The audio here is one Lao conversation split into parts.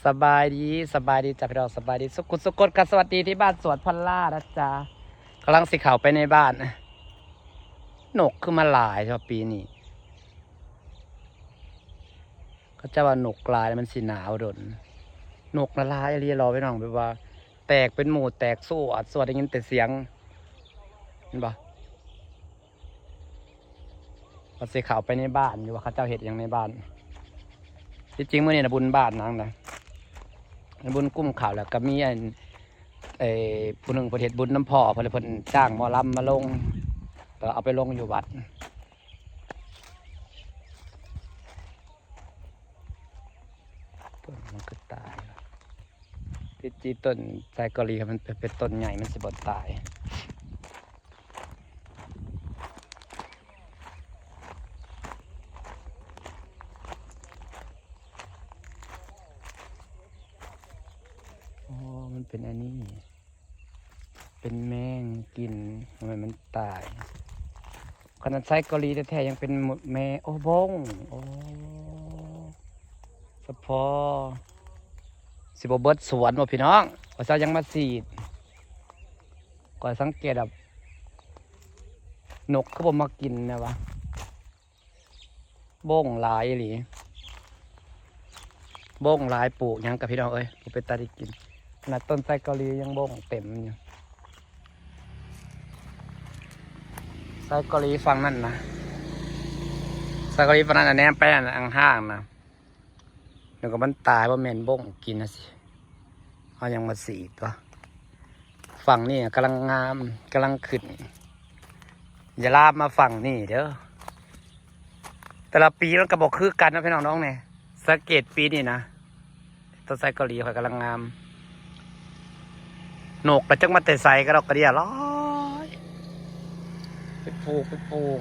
ສະບາຍດີ ສະບາຍດີຈ້າພີ່ນ້ອງ ສະບາຍດີສຸຂຸສຸຄົນຄ່ະ. ສະຫວັດດີທີ່ບ້ານສວນພັນລານະຈ້າ. ກຳລັງຊິເຂົ້າໄປໃນບ້ານ. ນົກຄືມາຫຼາຍແທ້ປີນີ້. ເຂົາເຈົ້າວ່ານົກຫຼາຍແລ້ວມັນຊິໜາວດົນ. ນົກນະຫຼາຍອີ່ຫຼີເລີຍພີ່ນ້ອງ ແບບວ່າແຕກເປັນໝູ່ແຕກສ່ວນສ່ວນ ໄດ້ຍິນແຕ່ສຽງ ເຫັນບໍ່? ວ່າຊິເຂົ້າໄປໃນບ້ານຢູ່ ວ່າເຂົາເຈົ້າເຮັດຫຍັງໃນບ້ານ. ທີ່ຈິງມື້ນີ້ນະບຸນບ້ານນາງນະ ບຸນກຸ້ມເຂົ້າ ແລ້ວກໍມີອັນ ເອີ ຜູ້ໜຶ່ງເພິ່ນເຮັດບຸນນຳພໍ່ເພິ່ນ ແລ້ວເພິ່ນຈ້າງໝໍລຳມາລົງ ກໍເອົາໄປລົງຢູ່ວັດ. ຕົ້ນມັນກໍຕາຍ. ທີ່ຈິງຕົ້ນໄຊເກົາຫຼີ ມັນເປັນຕົ້ນໃຫຍ່ ມັນຊິບໍ່ຕາຍ. ອໍ ມັນເປັນອັນນີ້ ເປັນແມງກິນ ທຳໄມມັນຕາຍ? ຂະໜາດໄຊເກົາຫຼີແທ້ໆ ຍັງເປັນແມງ ໂອ້ ບົ້ງ ໂອ້ ສະເພາະ ຊິບໍ່ເບິດສວນບໍ່ພີ່ນ້ອງ? ເຂົາເຈົ້າຍັງມາສີດ. ຂ້ອຍສັງເກດແບບ ນົກຄືບໍ່ມາກິນແນວວະ? ບົ້ງຫຼາຍອີ່ຫຼີ ບົ້ງຫຼາຍ. ປູກຫຍັງກະພີ່ນ້ອງເອີຍ ບໍ່ເປັນຕາໄດ້ກິນ. ຂະໜາດຕົ້ນໄຊເກົາຫຼີຍັງບົ້ງເຕັມຢູ່. ໄຊເກົາຫຼີຝັ່ງນັ້ນນະ ໄຊເກົາຫຼີຝັ່ງນັ້ນນະ ແນມໄປອັນຫ້າງນະ ນຶກວ່າມັນຕາຍ ບໍ່ແມ່ນບົ້ງກິນນະຊິ. ເຮົາຍັງມາສີດຕົວະ. ຝັ່ງນີ້ກຳລັງງາມ ກຳລັງຂຶ້ນ. ຢ່າລາມມາຝັ່ງນີ້ເດີ. ແຕ່ລະປີມັນກໍບໍ່ຄືກັນເນາະພີ່ນ້ອງເນາະ. ນີ້ ສັງເກດປີນີ້ນະ ຕົ້ນໄຊເກົາຫຼີຂ້ອຍກຳລັງງາມ. ນົກລະຈັກມາແຕ່ໃສ ກະດອກກະເດຍຫຼາຍ ເປັນຝູງເປັນຝູງ.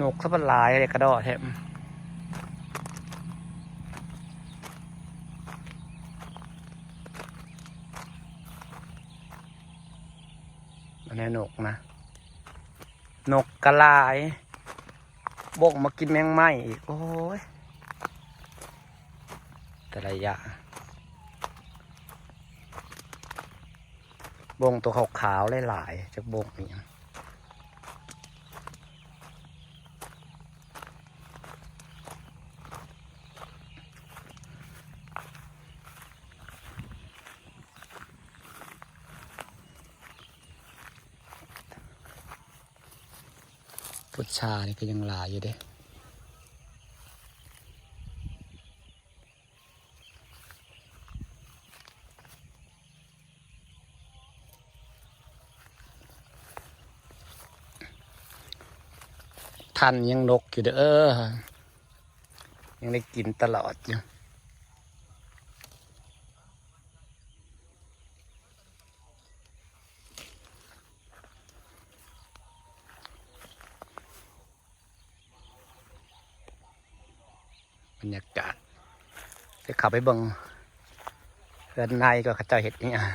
ນົກສະບາດຫຼາຍເດ ກະດອກແທ້. ອັນນີ້ນົກນະ ນົກກະຫຼາຍ ບົ້ງມາກິນແມງໄມ້ອີກ. ໂອ້ຍ ແຕ່ລະຢ່າງ ບົ້ງໂຕຂາວໆຫຼາຍໆ ຈັກບົ້ງອີ່ຫຍັງ. ພຸດຊານີ້ກໍຍັງຫຼາຍຢູ່ເດ້. ທັນຍັງນົກຢູ່ເດີ ຍັງໄດ້ກິນຕະຫຼອດຢູ່. ບັນຍາກາດ ໄປເຂົ້າໄປເບິ່ງເຮືອນໃນ ວ່າເຂົາເຈົ້າເຮັດອີ່ຫຍັງ.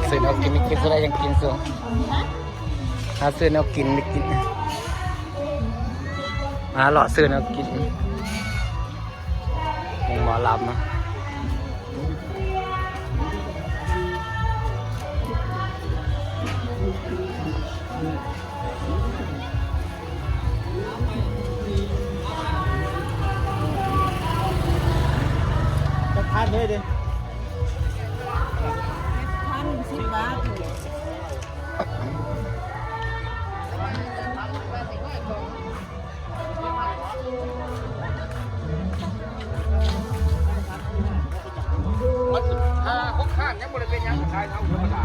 ຊື້ແນວກິນໄປກິນ ຜູ້ໃດຢາກກິນ ຫາຊື້ແນວກິນໄປກິນ ມາເລາະຊື້ແນວກິນ. ເປັນໝໍລຳນະ. ຈັກພັນເລີຍເດ້ ພັນສິບບາດ. ມັນຫ້າຫົກຮ້ານຍັງບໍ່ໄດ້ເປັນຫຍັງ ຂາຍເທົ່າທຳມະດາ.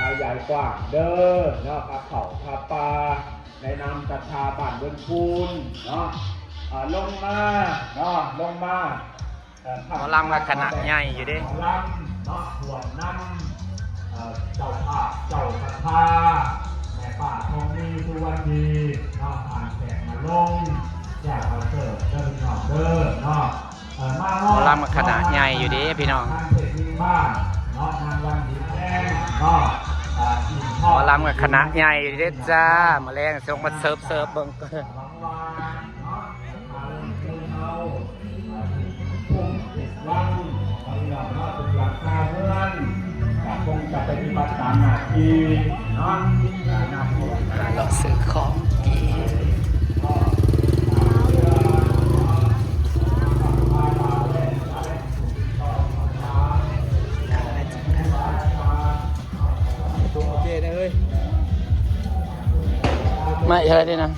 ຂາຍໃຫຍ່ກວ້າງເດີເນາະ ພາເຂົ້າປ່າ ໃນນາມສັດທາບ້ານເມືອງຄູນເນາະ. ອ່າ ລົງມາເນາະ ລົງມາ ເອີ ໝໍລຳກໍຄະນະໃຫຍ່ຢູ່ເດ້ ໝໍລຳ ເນາະ ຮ່ວມນຳ ເອີ ເຈົ້າພາບເຈົ້າສັດທາ ແມ່ປ້າທອງມີ ສຸວັນດີ ເນາະ ທ່ານແຂກມາລົງ ແກ້ວເຂົ້າເສີບເດີພີ່ນ້ອງເດີເນາະ. ເອີ ມາຮອດ ໝໍລຳກໍຄະນະໃຫຍ່ຢູ່ເດ້ພີ່ນ້ອງ ທາງເທດນິກບ້ານເນາະ ນາງວັນດີແພງເນາະ ອ່າ ຫມໍລຳກໍຄະນະໃຫຍ່ຢູ່ເດ້ຈ້າ ມື້ແລງສົ່ງມາເສີບໆເບິ່ງ. ເລາະຊື້ຂອງກິນ ໂອເຄນະເຮີ້ຍ ມາອີກເທົ່າໃດນີ້ນະ?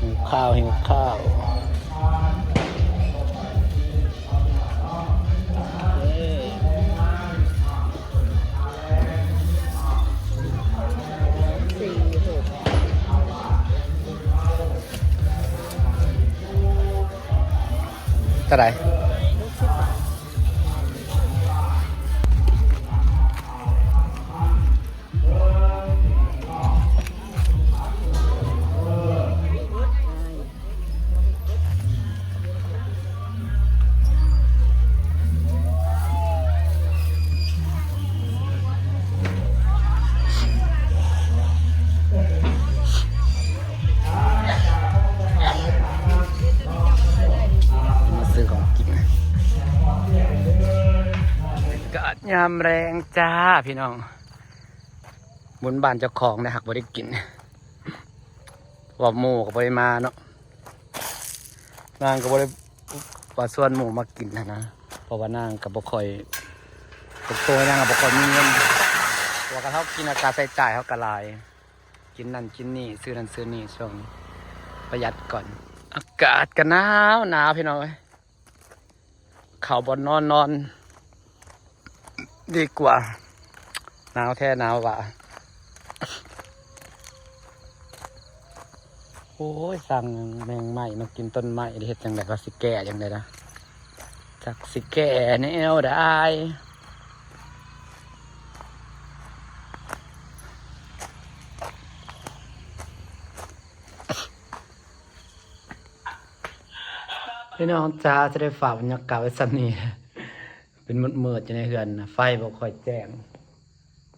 ຫິວຂ້າວ ຫິວຂ້າວ. ເທົ່າໃດ? ມາຊື້ຂອງກິນ ກາດຍາມແລງຈ້າພີ່ນ້ອງ. ບຸນບ້ານເຈົ້າຂອງໄດ້ ຫາກບໍ່ໄດ້ກິນ ເພາະວ່າໝູ່ກໍບໍ່ໄດ້ມາເນາະ ນາງກໍບໍ່ໄດ້ວ່າຊວນໝູ່ມາກິນຫັ້ນນະ ເພາະວ່ານາງກໍບໍ່ຄ່ອຍ ໂຕນາງກໍບໍ່ຄ່ອຍມີເງິນ ເພາະວ່າຄັນເຮົາກິນ ຄ່າໃຊ້ຈ່າຍເຮົາກໍຫຼາຍ ກິນນັ້ນກິນນີ້ ຊື້ນັ້ນຊື້ນີ້ ຊ່ວງນີ້ປະຢັດກ່ອນ. ອາກາດກໍໜາວໜາວ ພີ່ນ້ອງເອີຍ. ເຂົ້າບ່ອນນອນ ນອນດີກວ່າ ໜາວແທ້ໜາວວ່າ. ໂອ້ຍ ສັ່ງແມງໄມ້ມາກິນຕົ້ນໄມ້ ເຮັດຈັ່ງໃດ ວ່າຊິແກ້ຈັ່ງໃດນະ ຈັກຊິແກ້ແນວໃດ. ພີ່ນ້ອງຈ້າ ຈະໄດ້ຝາກບັນຍາກາດໄວ້ສ່ຳນີ້ ເປັນມືດໆຢູ່ໃນເຮືອນນະ ໄຟບໍ່ຄ່ອຍແຈ້ງ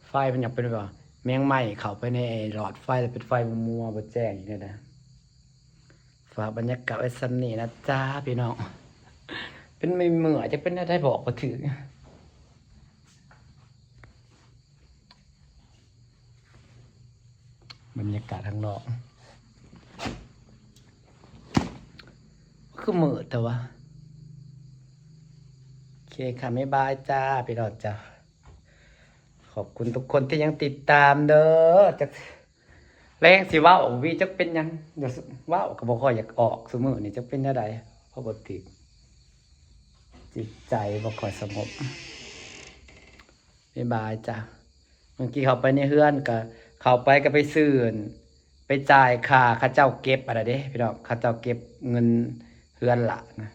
ໄຟມັນຢາກເປັນແບບວ່າແມງໄມ້ເຂົ້າໄປໃນຫຼອດໄຟ ແລ້ວເປັນໄຟມົວໆ ບໍ່ແຈ້ງອີກແນວໃດ. ຝາກບັນຍາກາດໄວ້ສ່ຳນີ້ນະຈ້າພີ່ນ້ອງ ເປັນເມື່ອຍໆ ຈັກເປັນແນວໃດ ບອກບໍ່ຖືກ. ບັນຍາກາດຂ້າງນອກຄືມືດແທ້ວະ. ໂອເຄຄ່ະ ບາຍບາຍຈ້າ ພີ່ນ້ອງຈ້າ. ຂອບຄຸນທຸກຄົນທີ່ຍັງຕິດຕາມເດີ. ຈັກ ແລງຊິເວົ້າຫວີ ຈັກເປັນຫຍັງ ດຽວເວົ້າກໍບໍ່ຄ່ອຍຢາກອອກ ຊຸມື້ນີ້ຈັກເປັນແນວໃດ ເພາະບໍ່ຖືກ ຈິດໃຈບໍ່ຄ່ອຍສະຫງົບ. ບາຍບາຍຈ້າ. ເມື່ອກີ້ເຂົ້າໄປໃນເຮືອນ ກະເຂົ້າໄປກະໄປຊື້ ໄປຈ່າຍຄ່າເຂົາເຈົ້າເກັບອັນນັ້ນເດ້ພີ່ນ້ອງ ເຂົາເຈົ້າເກັບເງິນເຮືອນລະນະ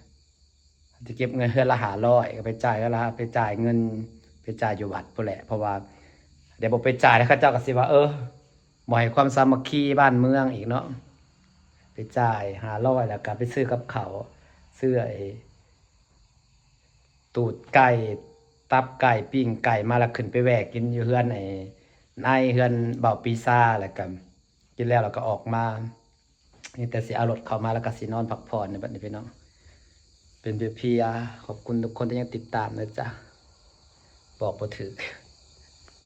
ຊິເກັບເງິນເຮືອນລະຫ້າຮ້ອຍ ກໍໄປຈ່າຍເຮືອນລະ ໄປຈ່າຍເງິນ ໄປຈ່າຍຢູ່ວັດພຸ້ນແຫຼະ ເພາະວ່າດຽວບໍ່ໄປຈ່າຍແລ້ວ ເຂົາເຈົ້າກໍຊິວ່າ ເອີ ບໍ່ໃຫ້ຄວາມສາມັກຄີບ້ານເມືອງອີກເນາະ. ໄປຈ່າຍຫ້າຮ້ອຍ ແລ້ວກໍໄປຊື້ກັບເຂົ້າ ຊື້ໄອ້ຕູດໄກ່ ຕັບໄກ່ ປີ້ງໄກ່ມາ ແລ້ວຂຶ້ນໄປແວ່ກິນຢູ່ເຮືອນໄອ້ນາຍ ເຮືອນເບົາປີຊາ ແລ້ວກໍ ກິນແລ້ວລະກະອອກມາ ມີແຕ່ຊິເອົາລົດເຂົ້າມາ ລະກະຊິນອນພັກຜ່ອນໃນບັດນີ້ພີ່ນ້ອງ ເປັນເພຍໆ. ຂອບຄຸນທຸກຄົນທີ່ຍັງຕິດຕາມເດີຈ້າ ບອກບໍ່ຖືກ.